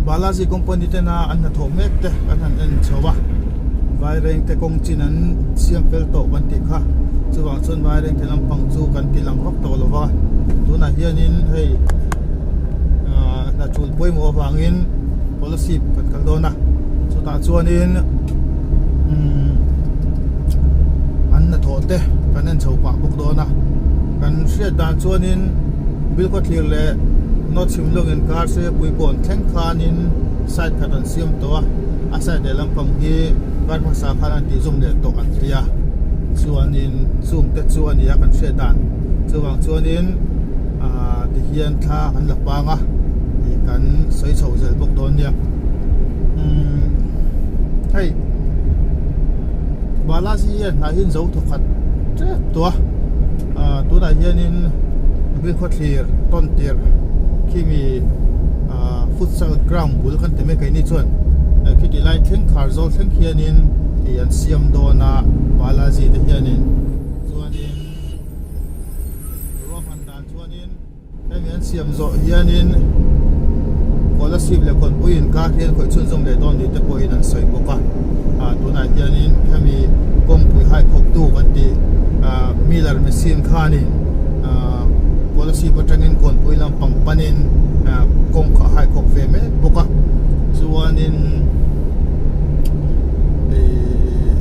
Balaji company tena an hnathawh mek te kan han en chho a vaireng te kawng chin an siam fel tawh kan tih kha chuvang chuan vaireng te lampang chu kan ti lang vak tawh lo va tunah hianin hei ah hna tul pawimawh avangin Kolasib kan kal dawn a chutah chuanin umm an hnathawh te kan en chho pah bawk dawn a kan hriat dan chuanin Bilkhawthlir leh North Chhimlung inkar se puikawn thleng khanin side khat an siam tawh a a side leh lampang hi kar hmasa khan an tih zawm leh tawh an ti a chuanin chung te chu a ni a kan hriat dan chuvang chuanin ah tihian thla kan la pang a ih kan sawi chho zel bawk dawn nia umm hei Balaji hian hnah hi an zo thawkhat tep tawh a ah tunah hianin Bilkhawthlir tawn tirh khimi ah futsal ground bul kan ti mai keini chuan khiti lai thleng khar zawl thleng khianin ih an siam dawn a Balaji te hianin chuanin ruahman dan chuanin. Hemi an siam zawh hianin Kolasib leh Kawnpui inkar hian khawih chhunzawm leh dawn ni te pawhin an sawi bawk a, ah tunah hianin hemi kawngpui haikhawktu kan tih ah miller machine khanin ah Kolasib atangin Kawnpui lampang panin ah kawng kha a haikhawk ve mek bawk a, chuanin ihh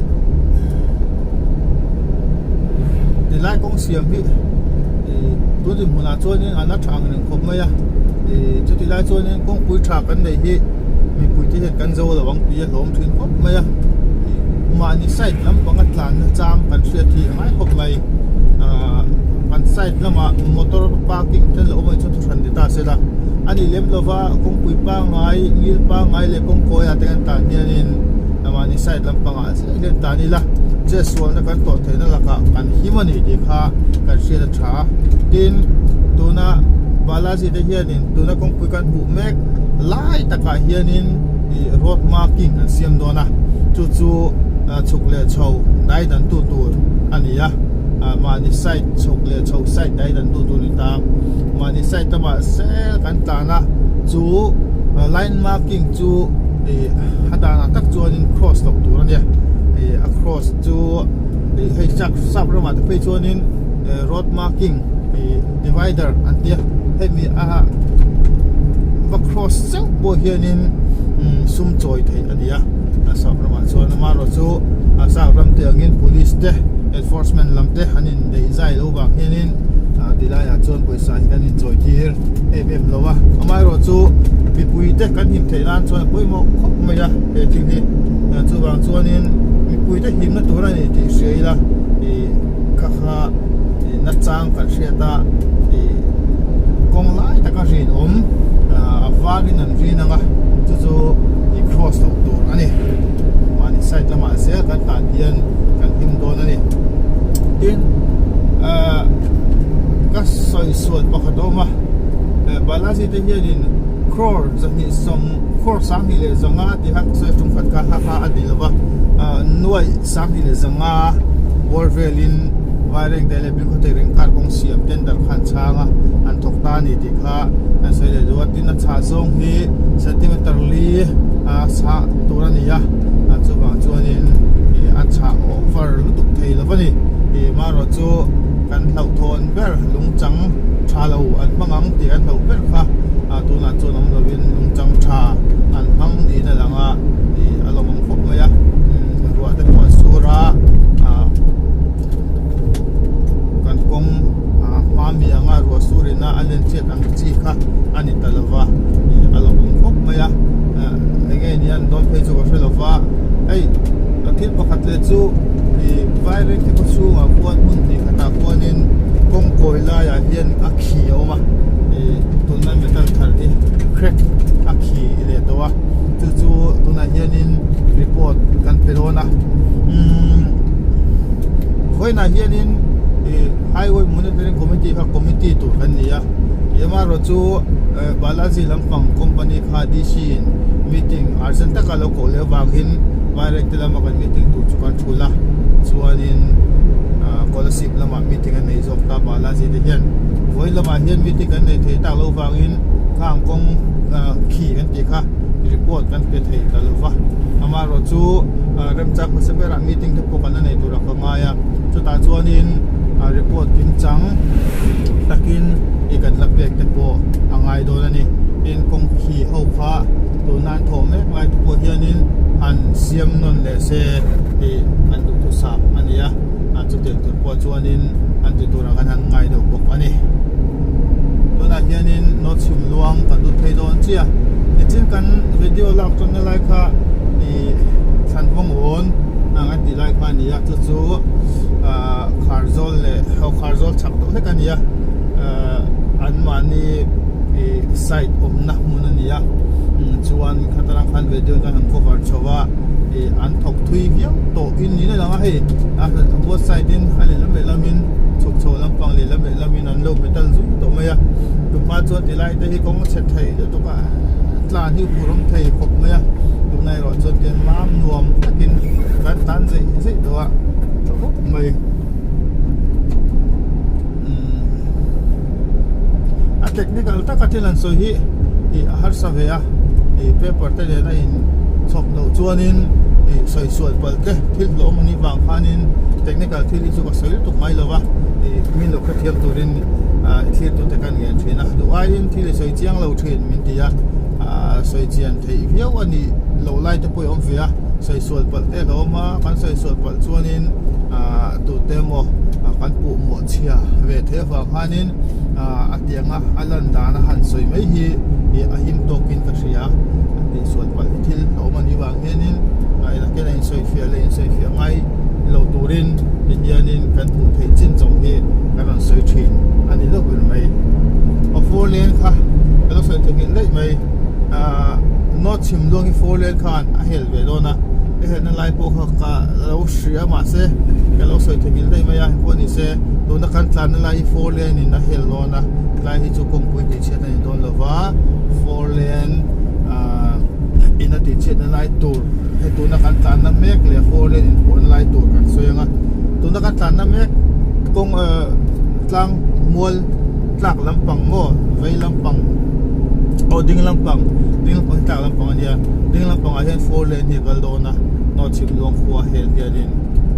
tilai kawng siam hi. Tun dinhmunah chuanin an la tha ang reng khawp mai a ih chuti lai chuanin kawngpui tha kan neih hi mipui te hian kan zo lo ang tih a hlawm thin khawp mai a ih mahni side lampanga tlanna chang kan hriat hi a ngai khawp mai ahh kan side lamah motor parking te lo awm anih chuan thu hran ni ta se la a nih lem lova kawngpui pangngai ngil pangngai leh kawngkawi ah te kan tan hianin mahni side lampangah chiah hian tan ila chetsualna kan tawh theihna lakah kan him a ni tih kha. Kan hriat a tha tin tuna Balaji te hianin tuna kawngpui kan hmuh mek lai takah hianin ih road marking an siam dawn a chu chu chhuk leh chho dai dan tu tur a ni a ah mahni side chhuk leh chho side dai dan tu tur a ni ta mahni side lamah sel kan tlan a chu line marking chu ih a danah tak chuanin cross loh tur a nia ih a cross chu. Ih hei chak sap ramah te phei chuanin eh road marking ih divider an tia hemi a va cross zeuh pawh hianin umm sum chawi theih a ni a a sap ramah chuan amaherawh chu a sap ram te angin police te enforcement lam te an in daih zai lo vang hianin ah ti laiah chuan pawisa hi kan in chawi tir em em lo a amaherawh chu mipui te kan him theih nan chuan a pawimawh khawp mai a he thil hi chuvang chuanin. Mipuite himna tur a ni tih hria ila ih kha kha ih nachang kan hriat a ih kawng lai taka rinawm ah a varin an rin ang a chu chu ih cross loh tur a ni mahni side lamah zel kan tan hian kan him dawn a ni tin ah ka sawi sual pakhat a awm a Balaji te hianin crore zahnih sawm crore sanghnih leh zanga tih kha ka sawi tum khat kha ha ha a ni lo va ah nuaih sanghnih leh zanga bawr velin vairengte leh bilkhawthei ring kar kawng siam tender kha an chhang a an thawk ta a ni tih kha an sawi leh duh a tin a chhah zawng hi centimeter li a chhah tur a ni a chuvang chuanin ih a chhah over lutuk thei lo va ni ih marawh chu kan hlauhthawn ber lungchang tha lo an hmang ang tih an hlauh ber kha ah tunah chuan awm lovin lungchang tha an hmang niin a lang a ih a lawmawm khawp mai a umm ruah te pawh a sur a ah kan kawng ah hma mi anga ruah sur ina a len chiat ang chi kha a ni ta lova ih a lawmawm khawp mai a ah eng nge ni an dawn phei chu ka hre lova hei thil pakhat leh chu ih vairengte khaw chhungah khuan hmun hnih khatah khuanin kawng kawi laiah hian a khi a awm a ih tuna metal thar hi crack a khi leh tawh a chu chu tunah hianin report kan pe dawn a umm vawiinah hianin ih highway monitoring committee kha committee tur kan ni a amaherawh chu Balaji lampang company kha D C in meeting urgent taka lo koh leh avangin Vairengte lama kan meeting tur chu kan thul a chuanin ah Kolasib lamah meeting an nei zawk ta Balaji te hian vawiin lamah hian meeting kan nei thei tak loh vangin khang kawng ah. khi kan tih kha report kan pe thei ta lo va amaherawh chu remchang hmasa berah meeting te pawh kan la nei tur a ka ngai a chutah chuanin report kimchang takin ih kan la pek te pawh a ngai dawn a ni tin kawng khi ho kha tuna an thawh mek lai te pawh hianin han siam nawn leh se tih an duhthusam a ni a chutiang tur pawh chuanin an ti turah khan an ngai deuh bawk a ni tunah hianin note chhim luang kan lut phei dawn chiah nichin kan video lak tawnna lai kha ih thlan vawng awn ang an tih lai kha a ni a chu chu ah kharzawl leh aw kharzawl chhak deuh hlek a ni a ah anmahni ih side awmna hmun a ni a chuan khatara khan video khan an cover chho a ih an thawk thui viau tawh in niin a lang a hei a both side in a lehlam lehlamin chhuk chho lampang lehlam lehlamin an lo metal zui tawh mai a tunhma chuan ti lai te hi kawng a chhe thei lutuk a tlan hi hur awm thei khawp mai a tunah erawh chuan tian mam nuam takin kan tlan zeih zeih tawh a tha khawp mai a technical taka thil an sawi hi ih a harsa ve a ih paper te nen a in chhawp loh chuanin ih sawi sual palh te thil hlawm anih vang khanin technical thil hi chu ka sawi lutuk mai lo va ih min lo hrethiam turin ah thlir tute kan ngen thin a duh aiin thil i sawi chiang lo thin min ti a ah sawi chian theih viau a nih loh lai te pawh a awm ve a sawi sual palh te a hlawm a kan sawi sual palh chuanin ah tute emaw kan puh mawh chhia ve theih avang khanin ah a tianga a lan dan a han sawi mai hi ih a him tawkin ka hria a tih sual palh hi thil a awm anih vang hianin ah engah a insawi fiah leh insawi fiah ngai lo turin ti hianin kan hmuh theih chin zawng hi kan rawn sawi thin a ni deuh ber mai aw four lane kha ka lo sawi theihnghilh daih mai ah north chhim luang hi four lane khan a hel ve dawn a a helna lai pawh kha ka lo hria mahse ka lo sawi theihnghilh daih mai a engpawh ni se tuna kan tlanna lai hi four lane in a hel dawn a tlai hi chu kawngpui tih chhiat a ni dawn lo va four lane ah in a tih chhiatna lai tur hei tuna kan tlanna mek leh four lane in pawhna lai tur kan sawi ang a tuna kan tlanna mek kawng ah tlang mual tlak lampang maw vei lampang aw ding lampang ding lampang hi tlak lampang a nia ding lampangah hian four lane hi a kal dawn a nawh chhim luang khua hel hianin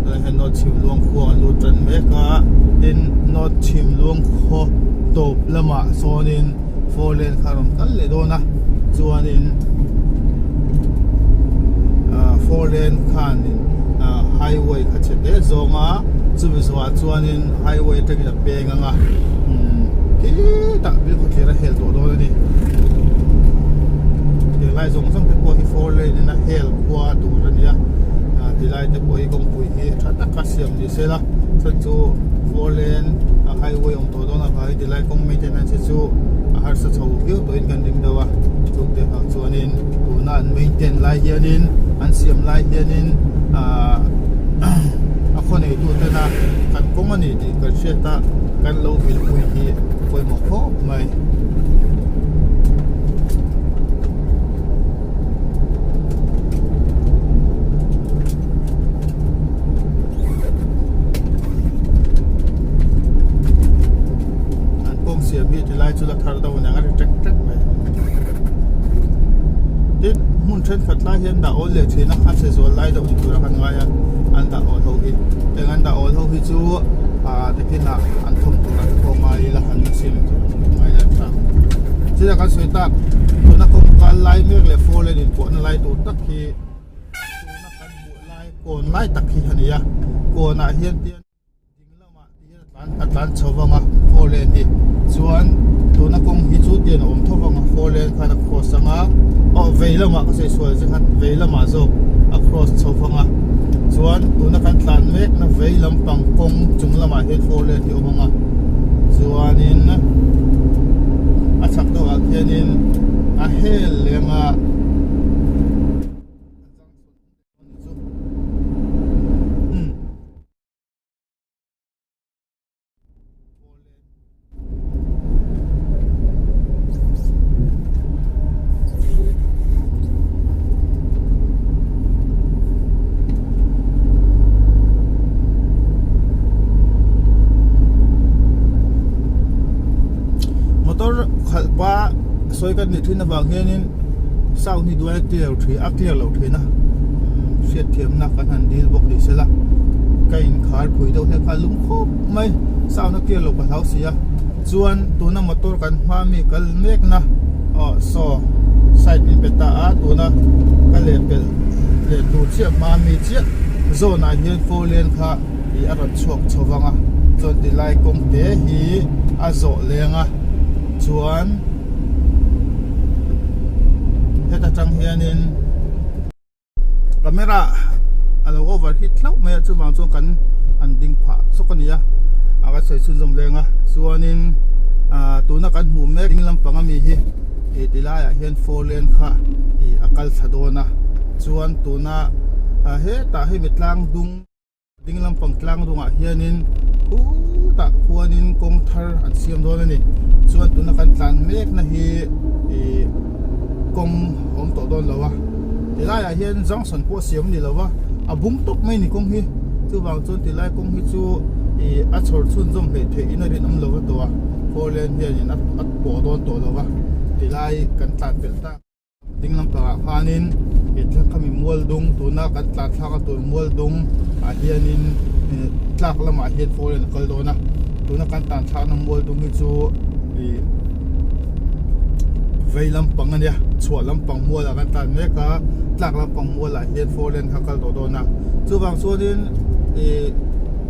tunah hian nawh chhim luang khua an lut tan mek a tin nawh chhim luang khaw tawp lamah sawnin four lane kha a rawn kal leh dawn a chuanin ah four lane khanin ah highway kha chhe te zawng a chumi zawhah chuanin highway atangin a peng ang a umm khitah bilkhawthlir a hel tawh dawn a ni tilai zawng zawng te pawh hi four lane in a hel khua tur a ni a ah tilai te pawh hi kawngpui hi tha taka siam ni se la chhan chu four lane a highway awm tawh dawn avangin tilai kawng maintenance hi chu a harsa chho viau tawhin kan ring deuh a chung te vang chuanin tuna an maintain lai hianin an siam lai hianin ah a khaw neitu tena kan kawng a ni tih kan hriat a kan lo vilpui hi pawimawh khawp mai. An kawng siam hi tilai chu la thar deuh aniang a ri ṭek ṭek mai. Tin, hmun thenkhat lai hian dah awl leh thin a, a chhe zual lai deuh ni tura kan ngai a, an dah awl ho hi. Heng an dah awl ho hi chu ah takinah an thawm turah te pawh ngai ila an la siam tur ngai ila tha. Chutah kan sawi tak tuna kawng kal lai mek leh four lane inpawhna lai tur tak hi tuna kan hmuh lai kawn lai tak hi a ni a, kawnah hian tian ding lamah ti hian a tlan a tlan chho vang a four lane hi chuan tuna kawng hi chu tian a awm tho vang a four lane khan a cross ang a aw vei lamah ka sawi sual zet khan vei lamah zawk a cross chho vang a chuan tuna kan tlan mek na vei lampang kawng chung lamah hian four lane hi a awm ang a chuanin a chhak deuhah khianin a hel leng a. Motor khalh pa sawi kan nih thin avang hianin. Sound hi duai a clear thin a clear lo thin a hriatthiamna kan han dil bawk ni sela ka inkhar phui deuh hlek kha a lum khawp mai sound a clear lo ka hlau si a chuan tuna motor kan hma mi kal mek na aw saw side min pe ta a tuna ka leh pelh leh tur chiah hma mi chiah zawn ah hian four lane kha ih a rawn chhuak chho vang a chuan tilai kawng te hi a zawh leng a chuan. Heta tang hianin camera a lo over hit hlauh mai a chuvang chuan kan han ding phah sawk a ni a a ka sawi chhunzawm leng a chuanin ah tuna kan hmuh mek ding lampang ami hi ih ti laiah hian four lane kha ih a kal thla dawn a chuan tuna ah hetah hemi tlang dung. Ding lampang tlang dungah hianin khutah khuanin kawng thar an siam dawn a ni. Chuan tuna kan tlan mekna hi ih kawng a awm tawh dawn lo a. Tilaiah hian junction pawh siam a ni lo va, a bung tawp mai a ni kawng hi. Chuvang chuan tilai kawng hi chu ih a chhawr chhunzawm hleih theih in a rinawm lo va tawh a, four lane hianin a pawh dawn tawh lo va, tilai kan tlan pelh tak. Ding lampangah khanin ih thla khami mual dung tuna kan tlan thlak a tur mual dung ah hianin ih tlak lamah hian four lane a kal dawn a tuna kan tlan thlakna mual dung hi chu ih vei lampang a nia chhuah lampang mualah kan tlan mek a tlak lampang mualah hian four lane kha a kal tawh dawn a chuvang chuanin ih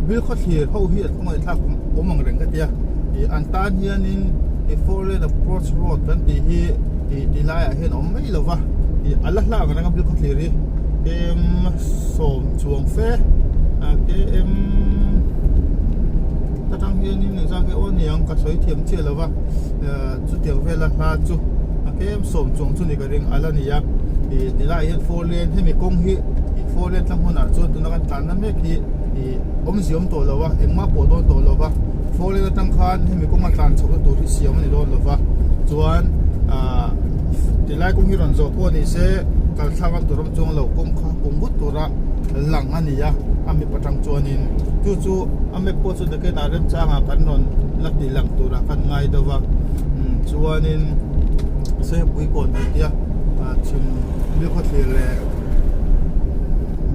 bilkhawthlir ho hi an khawngaihthlak awm ang reng ka ti a ih an tan hianin ih four lane approach road kan tih hi. Ih ti laiah hian a awm mai lo va ih a la hlak reng a bilkhawthlir hi km sawm chuang fe ah km atang hianin engzat nge aw aniang ka sawi thiam chiah lo va ah chutiang vela hla chu a km sawm chuang chu ni ka ring a la ni a ih ti laiah hian four lane hemi kawng hi ih four lane tlang hunah chuan tuna kan tlanna mek hi ih awmzia awm tawh lo va engmah pawh dawn tawh lo va four lane atang khan hemi kawnga tlan chhohna tur hi siam a ni dawn lo va chuan ah tilai kawng hi rawn zawh pawh ni se kal thlak a tur awm chuang lo kawng kha pum vut tura lang a ni a a map atang chuanin chu chu a map pawh chu nakinah remchangah kan rawn la tih lang turah kan ngai deuh a chuanin sehpui kawn kan tia ah chhim bilkhawthlir leh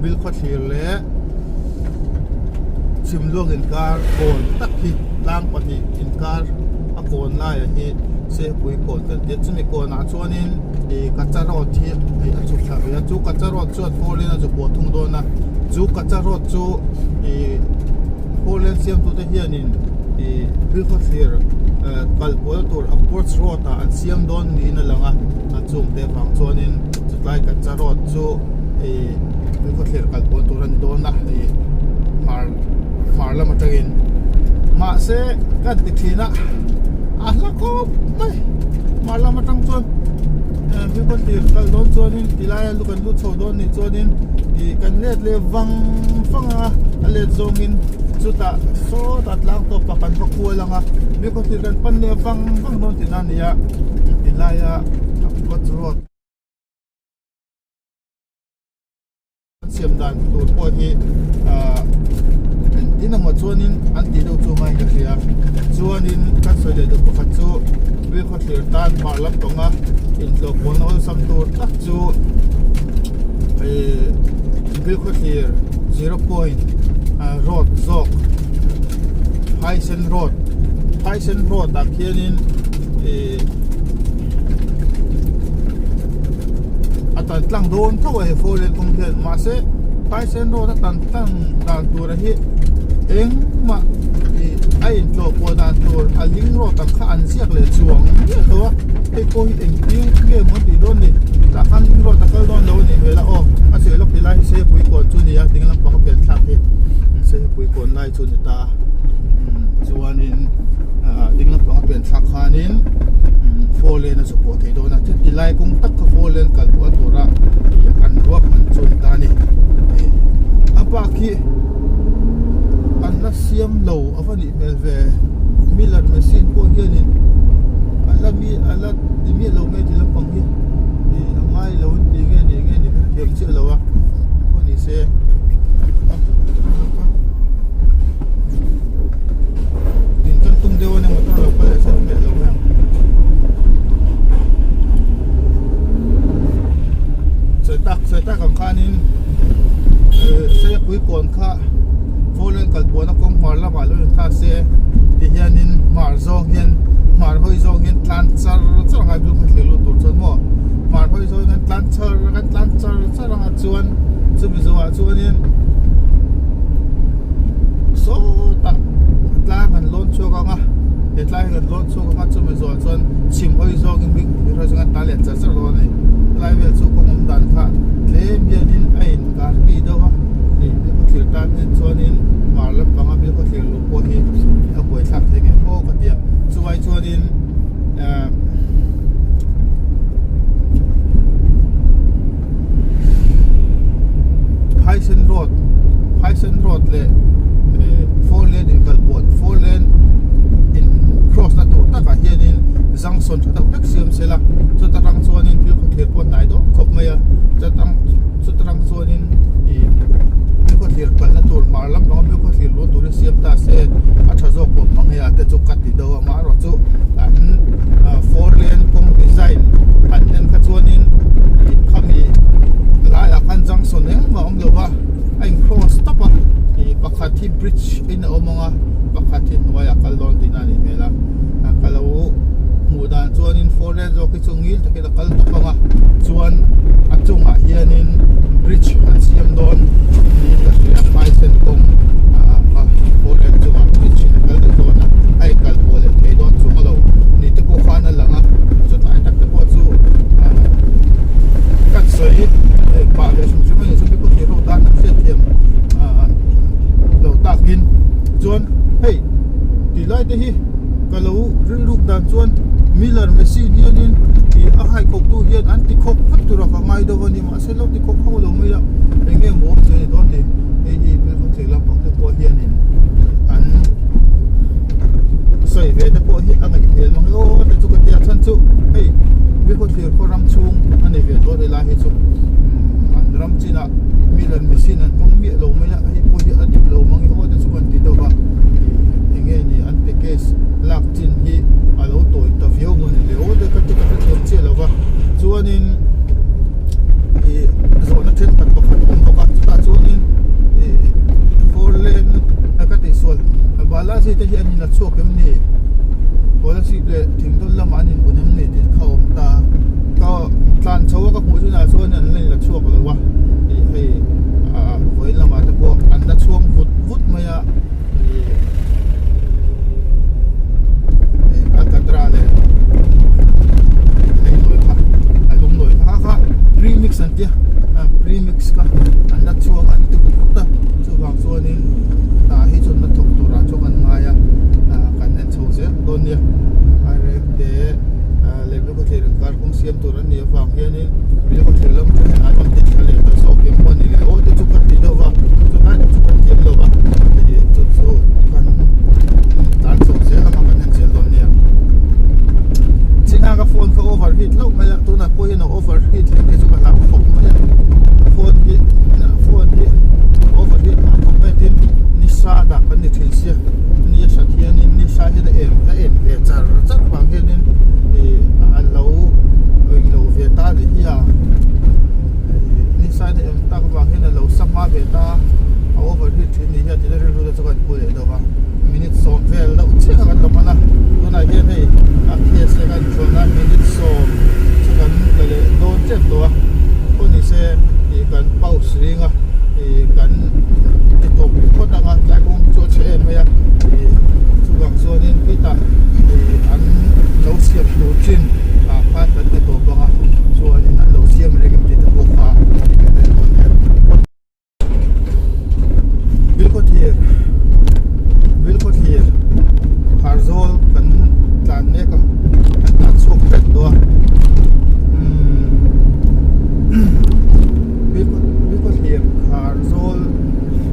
bilkhawthlir leh. Chhimluang inkar kawn tak hi tlang pahnih inkar a kawn laiah hi Sehpui kawn kan ti a chumi kawnah chuanin ih kacha road hi hei a chhuk thla ve a chu kacha road chuan four lane a zu pawh thung dawn a chu kacha road chu ih four lane siamtute hianin ih Bilkhawthlir kal pawlna tur approach road ah an siam dawn niin a lang a a chungte avang chuanin chutlai kacha road chu. Ih khawthlir kal pawh tur a ni dawn a ih hmar hmar lam atangin mahse kan ti thin a a hla khawp mai hmar lam atang chuan eh khawthlir kal dawn chuanin tilai a lu kan lut chho dawn nih chuanin ih kan let leh vang vang a a let zawngin chutah sawtah tlang tawp ah kan va kual ang a khawthlir kan pan leh vang vang dawn tihna a ni a tilai a approach road. Siam dan tur pawh hi ah engtin emaw chuanin an tih deuh chu ngaiin ka hria chuanin kan sawi leh duh pakhat chu Bilkhawthlir tan hmar lampanga intlawh pawlna awlsam tur tak chu ih Bilkhawthlir zero point ah road zawk Phaisen road Phaisen road ah khianin ih a tan tlang dawn tho a he four lane kawng hian mahse Tyson road a tan tlang dan tur a hi engmah ih a intlawh pawh dan tur a ling road ang kha an ziak leh chuang miah lo a hei pawh hi engtin nge maw an tih dawn ni tah khan ling road a kal dawn lo a nih hmel a aw a chheh lawk ti lai hi seipui kawn chu a ni a ding lampang a pen thlak hi seipui kawn lai chu a ni ta a chuanin ah ding lampang a pen thlak khanin four lane a chu pawh theih dawn a thil ti lai kawng tak kha four lane kal pawh a tura ih an ruak man chu a ni ta a ni ih a bak hi an la siam lo a va nih hmel ve miller machine pawh hianin an la mi an la ti miah lo mai ti lampang hi ih a ngai lo an tih nge ni nge ni ka hrethiam chiah lo a pawh ni se. Din kan tum deuh ania motor lo kal leh chuan hmeh lo mai ang. tak ang khanin Seipui kawn kha Foreign kal buana kawng hmar lamah lo in ta se ti hianin hmar zawng hian hmar hawi zawng hian tlan char char a ngai bik a thlir lut tur chuan maw hmar hawi zawng hian tlan char kan tlan char char anga chuan chumi zawhah chuanin sawtah tlang an lawn chhuak ang a he tlai hi kan lawn chhuak ang a chumi zawhah chuan chhim hawi zawngin bik hawi zawngin an tlan leh char char dawn a ni helai vel chu kawng awm dan kha tlem hianin a inkar bik deuh a hei bilkhawthlir tan hian chuanin hmar lampanga bilkhawthlir luh pawh hi a buaithlak thei ngei fo ka ti a chuvai chuanin ahh Phaisen road Phaisen road leh eh four lane inkalpawh four lane in cross na tur takah hianin junction tha deuh vek siam se la chuta tang chuanin bilkhawthlir pawh hnai dawk khawp mai a chuta chuta tang chuanin ih bilkhawthlir kalna tur hmar lam panga bilkhawthlir luh tur hi siam ta se a tha zawk pawh hmang hei a te chu ka ti deuh a amaherawhchu an four lane kawng design an en kha chuanin ih khami laiah khan junction engmah a awm lo va a in cross tawp a ih pakhat hi bridge in a awm ang a pakhat hi hnuaiah kal dawn tihna a nih hmel a ka lo hmuh dan chuanin four lane zawk hi chu ngil takin a kal tawp ang a chuan a chungah hianin bridge an siam dawn niin ka hria hmaisen kawng ah four lane chungah bridge in a kal leh dawn a a inkal pawh leh thei dawn chung a lo ni te pawh khan a lang a chutlai tak te pawh chu kan sawi pah leh hrim hrim a ni chu mipui thei ho tan an hriatthiam lo takin chuan hei tih lai te hi ka lo rilruk dan chuan Miller machine hianin ih a hai khawk tu hian an ti khawk vek tur a ka ngai deuh a ni mahse lo ti khawk ho lo mai a eng nge maw awmzia ni dawn ni hei hi hmel thei lampang te pawh hianin an sawi ve te pawh hi a ngaih hmel mang e aw te chu ka tia chhan chu hei Bikhawthlir khaw ram chhung a ni ve dawn helai hi chu an ram chinah Miller machine an hmang miah lo mai a hei pawh hi a dik lo mang e aw te chu ka ti deuh a ih eng nge ni an package lak chin hi a lo tawi ta viau maw ni le aw te ka ti ka hrethiam chiah lo va chuanin ih zawhna thenkhat pakhat a awm bawk a chutah chuanin ih four lane a ka tihsual Balaji te hi an in la chhuak em ni Kolasib leh Thingdawn lamah an inbun em ni tih kha a awm ta ka tlan chho a ka hmuh chinah chuan an la in la chhuak lo a ih hei ah vawiin lamah te pawh an la chhuang vut vut mai a ih Alcantara leh lei nawi kha a lung nawi kha kha premix an tia premix kha an la chhuang an ti vut vut a chuvang chuanin tah hi chuan la thawk turah chuan kan ngai a kan en chho zel dawn nia Vairengte leh Bilkhawthlir inkar kawng siam tur an nih avang hianin Bilkhawthlir lam chu heng an rawn ti tha leh ta zawk em pawh a ni leh aw te chu ka ti deuh va chutlai tak chu kan thiam lo va hei chu chu kan tlan chho zel ang a kan en zel dawn nia chinga ka phone kha overheat hlauh mai a tunah pawh hian a overheat leh te chu ka hlau khawp mai a phone hi phone hi overheat hma khawp mai tin ni sa dah kan ni thin sia ni a hrat hianin ni sa hian a em a en ve char char avang hianin ih a lo englo ve ta leh hi a ni sa hian a em tak avang hian a lo sa hma ve ta a overheat thin ni hian tina rilru te chu kan pu leh deuh a minute sawm vel deuh chiah kha kan la hman a tunah hian hei a case te kan chuan a minute sawm chu kan la leh dawn tep tawh a pawh ni se ih kan pause ring a ih kan ti tawp rih phawt ang a tlai kawng chu a chhe em mai a ih chuvang chuanin khitah ih an lo siam tur chin ah khan kan ti tawp ang a chuanin an lo siam reng em tih te pawh kha kan en dawn nia. Bilkhawthlir Bilkhawthlir Pharzawl kan tlan mek a kan tlan chhuak vek tawh a umm Bilkhawthlir Pharzawl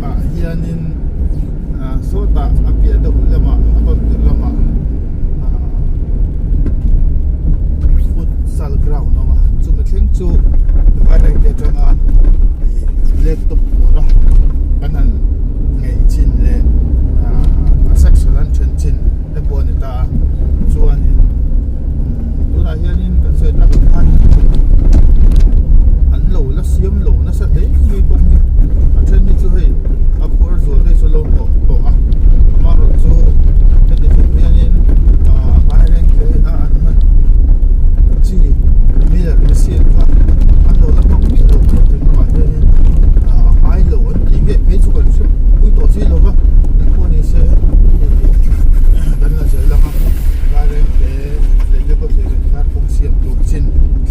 ah hianin ah sawtah a piah deuh lamah a tawn tirh lamah ah futsal ground a awm a chumi thleng chu vairengte atanga ih laptop tura kan han ngei chin leh ah a section an then chin te pawh a ni ta a chuanin tunah hianin kan sawi tak ang khan an lo la siam lo nasa.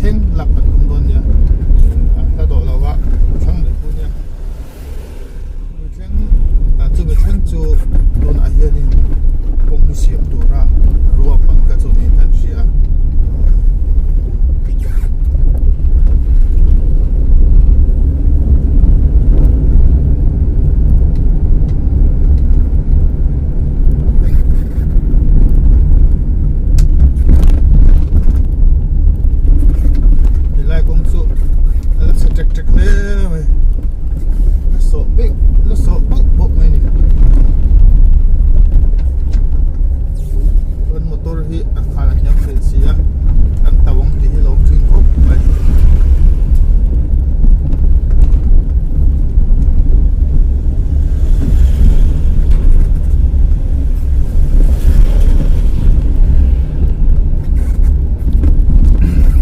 thleng lak kan tum dawn nia a hla dawh lo a thlang leh pawh nia mi thleng ah chumi thleng chu tunah hianin kawng hi siam tura ruahman ka chu niin kan hria a. Helai kawng chu a la chhe ṭek ṭek hle mai la sawh bik la sawh bawk bawk mai a ni chuan motor hi a khal a hniam thei si a kan tau ang tih hi a lo awm thin khawp mai.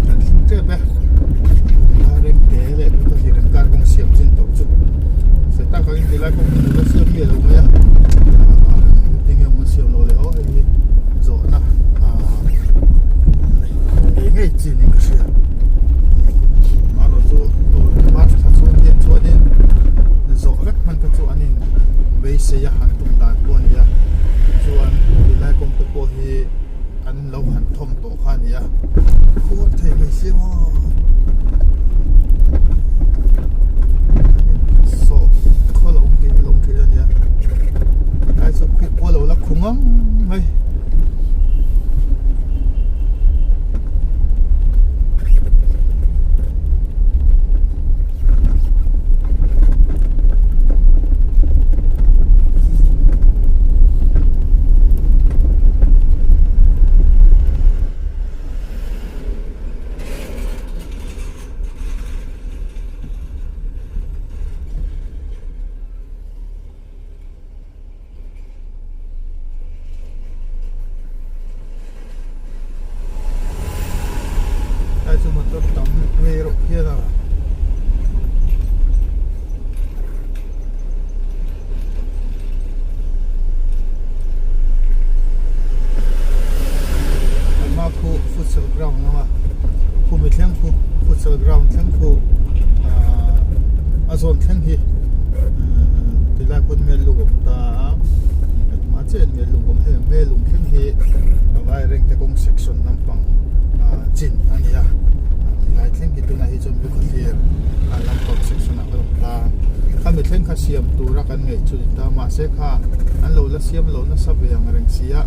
Kan thleng tep e rengte leh ka hlir an kar kawng siam chin tawh chu se tak angin tilai kawng hi nula siam miah lo mai a tinge maw siam lo leh aw hei hi zawhna neih ngei ngei chi niin ka hria amaherawh chu march thla chhung hian chuanin zawh vek hman kha chu an in beisei a an tum dan pawh a ni a chuan tilai kawng te pawh hi an lo han thawm tawh kha a ni a khuar thei mai sia maw an in sawh khaw lo awm tih hi lo awm thin a nia tlai chu khup pawh a lo la khu ngang mai. Lai chu motor tam ngei reuh hian a. Hma khu futsal ground a awm a khumi thleng khu futsal ground thleng khu ahh a zawn thleng hi ahh tilai pawn mel luk a awm ta a hma chiah in mel luk a awm hei mel lung thleng hi a vai reng te kawng section lampang ahh chin a ni a tilai thleng hi tunah hi chuan Bukhathlir a lampang section ah kan awm ta khami thleng kha siam tura kan ngaih chu ni ta mahse kha an lo la siam lo nasa ve ang reng si a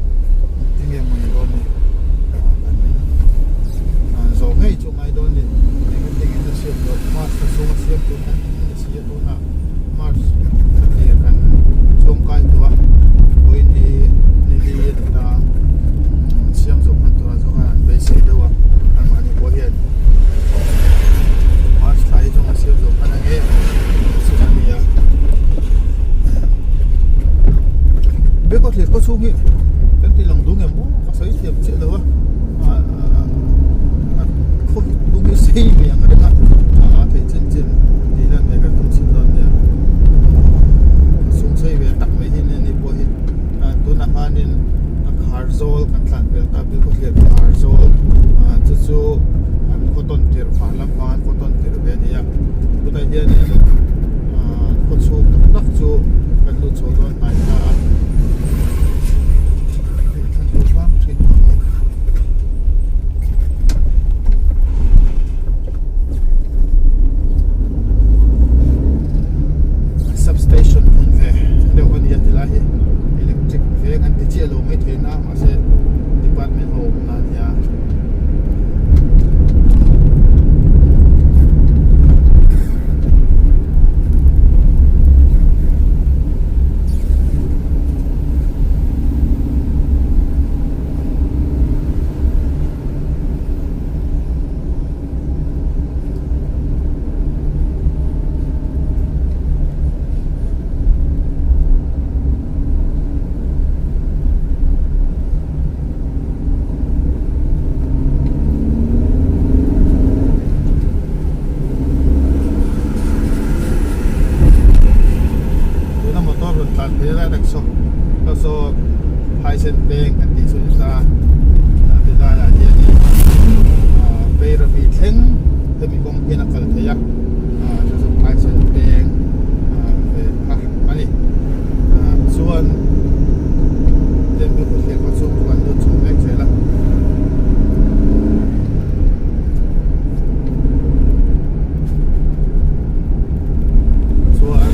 tinge maw ni dawn ni kan zawh ngei chu ngai dawn ni engtin in a siam loh march thla chhung a siam tur kan ni si a tunah march thla tir kan chhungkai tawh a vawiin hi ni li a ni ta siam zawh hman turah chuan khan an beisei deuh a anmahni pawh hian march thla hi chuan a siam zawh hman ange chu a ni a bek aw thlir khaw chhung hi kan tih lang dun em maw ka sawi thiam chiah lo a a khaw dung hi sei ve ang reng a a theih chin chin tih hian ve kan tum chhin dawn nia chhung sei ve tak mai hi ni pawh hi tunah khanin a khar zawl kan tlan pel ta bik aw thlir khar zawl chu chu an khaw tawn tirh hmar lampang an khaw tawn tirh ve a ni a tunah hianin khaw chhung tak tak chu kan lut chho dawn hnai ta a. hemi kawng hian a kal theih a ah chu chu phaisen peng ah ve kha a ni ah chuan Bilkhawthlir khaw chhung chu kan lut chho mek zel a. Chuan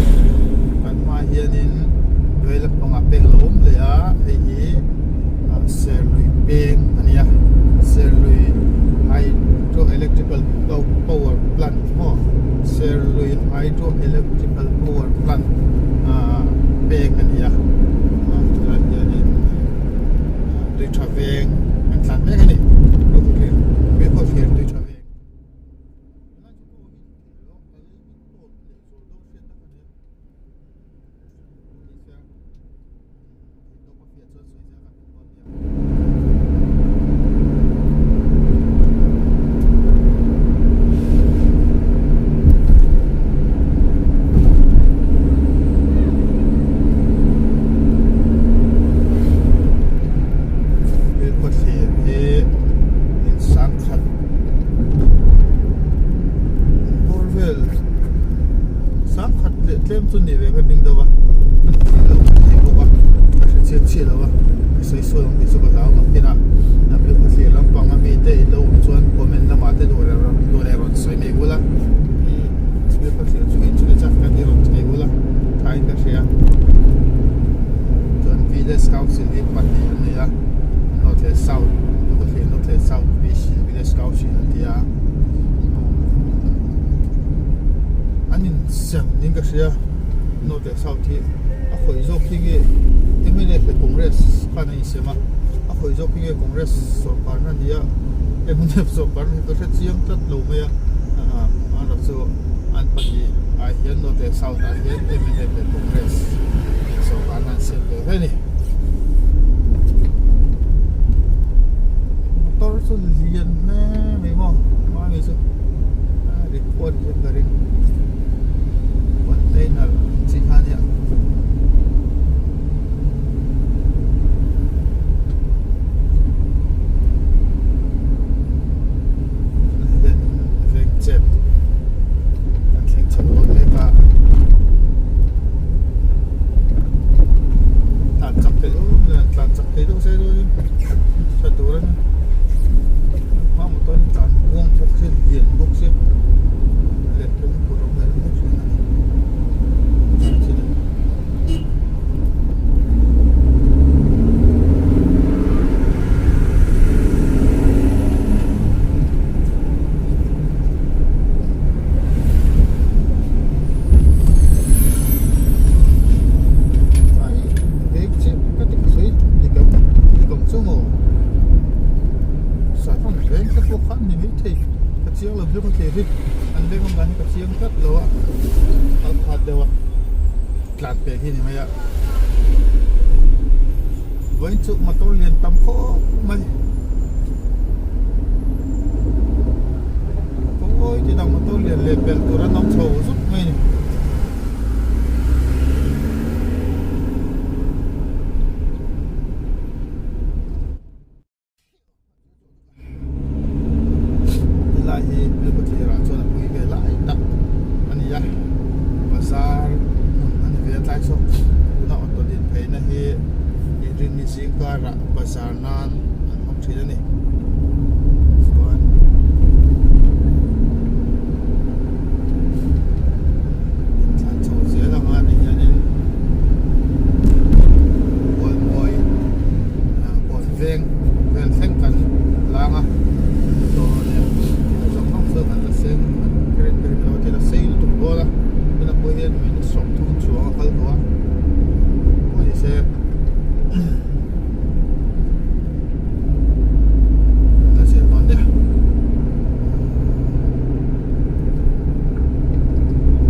kan hmaah hianin vei lampangah peng a lo awm leh a hei hi ah serlui peng a ni a serlui hydro electrical power plant maw serlui hydro electrical power plant ah peng a ni a ah tunah hianin tui tha veng an tlan mek a ni bilkhawthlir tui tha veng. Bilkhawthlir hi in sangkhat bawr vel sangkhat leh tlem chu ni ve ka ding deuh a an thih loh an ti bawk a ka hre chiang chiah lo a ka sawi sual ang tih chu ka hlau ang kinah Bilkhawthlir lampang a mite in lo awm chuan comment lamah te duh leh rawn sawi mai bula ih Bilkhawthlir chu in chumi chak kan i rawn thei bula thain ka hria chuan village council hi pahnih an nei a north leh south Bilkhawthlir north leh south village council an ti a an insem niin ka hria north leh south hi a khawih zawk hi nge mnf leh congress khan a insem a a khawih zawk hi nge congress sawrkar na nia mnf sawrkar na hi ka hre chiang tlat lo mai a amaherawhchu chu an pahnih ah hian north leh south ah hian mnf leh congress sawrkar na an siam ve ve a ni motor chu lian hle mai maw mahni chu a record hian ka ring container ang chi kha ania. Veng chep kan thleng chho dawn mek a tlan chak thei deuh nen tlan chak thei deuh se chuanin hre tur a ni hma motor hi tlan muang bawk se lian bawk se leh tum tur awm leh bawk thin a ni. Tlan pek hi ni mai a vawiin chu motor lian tam khawp mai khawi ti dang motor lian leh pelh tur an awm chho zuk mai a ni. Helai hi Bilkhawthlir ah chuan a pui ve lai tak a ni a bazar hmun a ni ve a tlai saw tuna auto din pheina hi inrinni zing karah bazar nan an hmang thin a ni chuan inthlan chho zel anga ti hianin Kawlmawi kawn veng vel thleng kan lang a motor leh thil zawng zawng chuan an la seng an rin rin lo thil a sei lutuk dawn a tunah pawh hian minute 30 chuang a kal tawh a pawh ni se la zir dawn nia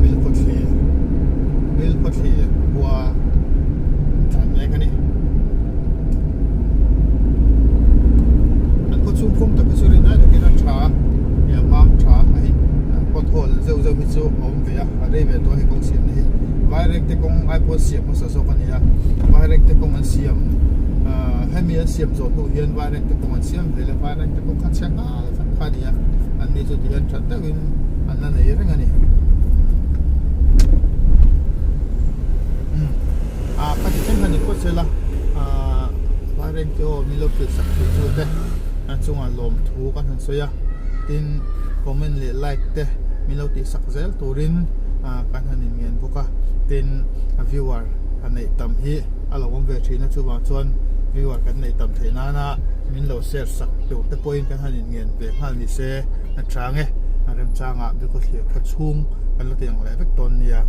Bilkhawthlir Bilkhawthlir khua tlan mek a ni. An khaw chhung khawm tak hi chu rin ai takin a tha a mam tha a hei pothole zeuh zeuh hi chu a awm ve a a rei ve tawh a hei kawng siam na hi vairengte kawng ai pawh siam hmasa zawk a ni a vairengte kawng an siam ahh hemi an siam zawh hnu hian vairengte kawng an siam ve leh vairengte kawng kha chhe nghal vek kha a ni a. An ni chu tihian that deuhin an la nei reng a ni. Umm ah ka ti thleng a ni phawt sela ah vai reng te aw min lo hrilh sak thei chu te a chungah lawmthu kan han sawi a tin comment leh like te min lo tih sak zel turin ah kan han in ngen bawk a tin a viewer a neih tam hi a lo awm ve thin a chuvang chuan viewer kan neih tam theih nana min lo share sak tur te pawhin kan han in ngen ve nghal ni se a chang e a remchangah bilkhawthlir khaw chhung kan la ti ang leh vek dawn nia.